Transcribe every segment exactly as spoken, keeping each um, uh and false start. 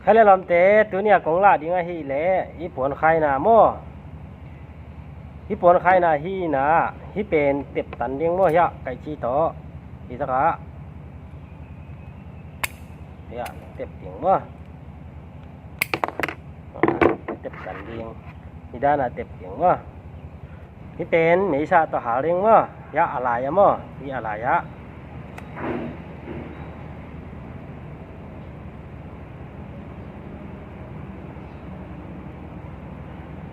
Kha le lawmte, tuni a kong lah ding ahih leh i puan khaina maw? I puan khaina hi na, hih pen tep tan ding maw? Hiah kaihci tawh, hih takah hiah tep ding maw? Tep tan ding. Hih dan a tep ding maw? Hih pen meisa tawh hal ding maw? Hiah a lai ah maw? Hih a lai ah.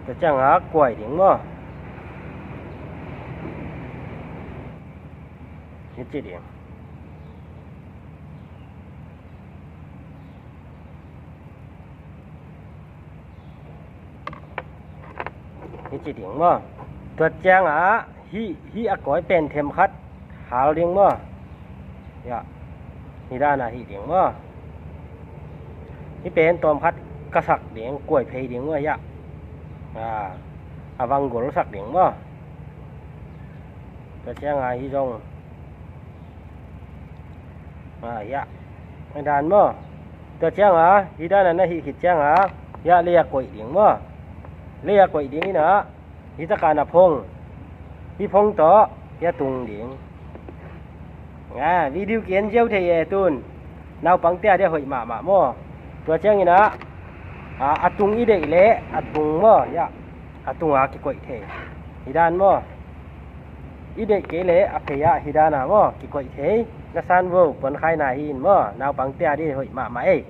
Tua ciangah kuai ding maw? Hih ci ding. Hih ci ding maw? Tua ciangah hih, hih a kuai pen themkhat hal ding maw? Hiah, hih dan a hih ding maw? Hih pen tawmkhat ka sak ding, kuai phei ding maw? Hiah, a vanggol sak ding maw? Tua ciangah hih zong, a hiah, hih dan maw? Tua ciangah hih dan a na hih khit ciangah hiah lei a koih ding maw? Lei a koih ding in ah, hih takah na phong, hih phong tawh hiah tung ding. A video ki en ziau thei e tun. Naupangte a dia hoih mahmah maw? Tua ciangin ah, a, a tung i deih leh a tung maw? Hiah, a tunga kikoih thei. Hih dan maw? I deih kei leh a phei ah hih dan a maw? Kikoih thei. Na san vo, puan khaina hi in maw? Naupangte a dia hoih mahmah ei.